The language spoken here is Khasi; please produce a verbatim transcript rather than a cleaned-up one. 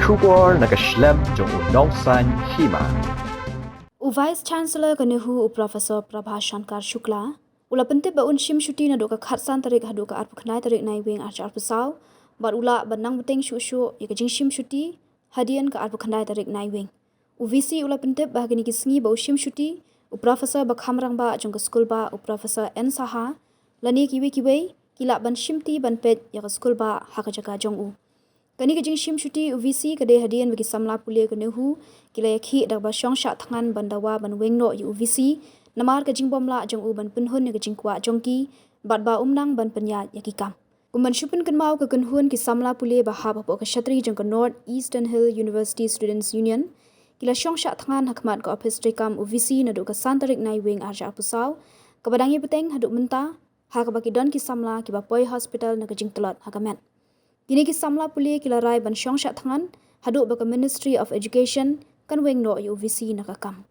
Khubor na ka shlem jong u Nongsaiñ Hima. U Vice Chancellor ka NEHU, u Professor Prabha Shankar Shukla, u la pyntip ba un shim shuti naduh ka khatsan tarik haduh ka arphew khyndai tarik Naiwieng arhajar arphew saw, bad u lah ban nang bteng shuh shuh ïa ka jingshim shuti hadien ka arphew khyndai tarik Naiwieng. U VC u la pyntip ba ha kine ki sngi ba u shim shuti, u professor ba kham rangbah jong ka skulbah, u Professor N Saha, lane kiwei kiwei, ki lah ban shimti ban peit ïa ka skulbah ha ka jaka jong u. Kane ka jingshim shuti u VC ka dei hadien ba ki samla pule ka NEHU ki la ïakhih da kaba shong shah thngan ban dawa ban weng noh ïa u VC, namar ka jingbym lah jong u ban pynhun ïa ka jingkwah jong ki, bad ba um nang ban pynïaid ïa ki kam. Kum ban shu pynkynmaw ka kynhun ki samla pule ba hap hapoh ka shatri jong ka North Eastern Hill University Students Union, ki la shong shah thngan ha khmat ka ophis treikam u VC naduh ka san tarik Naiwieng arhajar arphew saw, kaba dang ïa bteng haduh mynta, ha kaba ki don ki samla kiba poi hospital na ka jingtlot ha ka met. Kine ki samla pule ki la rai ban shong shah thngan haduh ba ka Ministry of Education kan weng noh ïa u VC na ka kam.